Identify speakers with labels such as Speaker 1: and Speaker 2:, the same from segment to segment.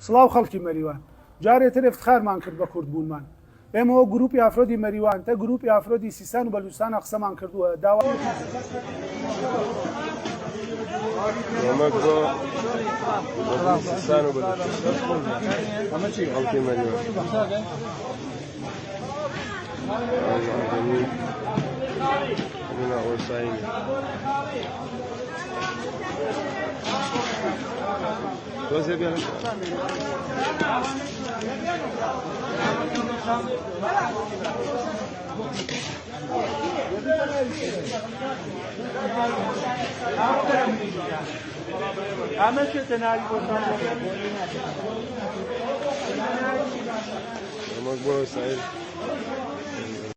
Speaker 1: سڵاو خەڵکی مەریوان. جارێ تر ئفتخارمان کرد بە کورد بوونمان. ئێمە وەک گروپی ئافرۆدی مەریوان تە گروپی ئافرۆدی سیستان و بەلوچستانا قسەمان کردووە داوا.
Speaker 2: کۆمەک بۆ وەزیری سیستان و بەلوچستان خەڵکی مەریوان.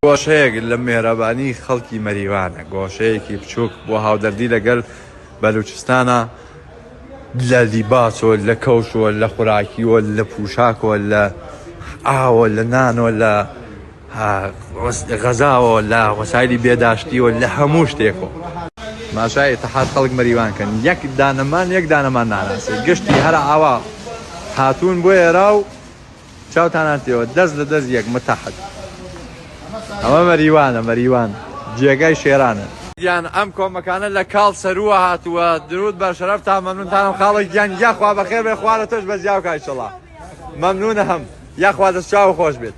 Speaker 3: گۆشەیەک لە مێهرەبانی خەڵکی مەریوانە، گۆشەیەکی بچووک بۆ هاودەردی لەگەل بەلوچستانە لە لیباسەوە، لە کەوشەوە، لە خوراکیەوە، لە پوشاکەوە، لە ئاوە، لە نانەوە، لە غەزاوە، لە وەسایلی بێداشتیەوە، لە هەموو شتێکەوە. ماشای ئیتحاد خەڵک مەریوان کەن یەک دانەمان یەک دانەمان ناناسێ گشتی هەر ئاوا هاتوون بۆ ئێرا و چاوتانان تێوە دەست لە دەست یەک متحد ئەمە مەریوانە مەریوان جێگای شێرانە. گیان ئەم کۆمەکانە لە کاڵ سەرووە هاتووە درود بەر شەرەفتان مەمنونتانم خاڵە گیان یاخوا بەخێر بێ خوا لە تۆش بەزیاو کا ئیشەڵا مەمنونە هەم یاخوا دەست چاو خۆش بێت.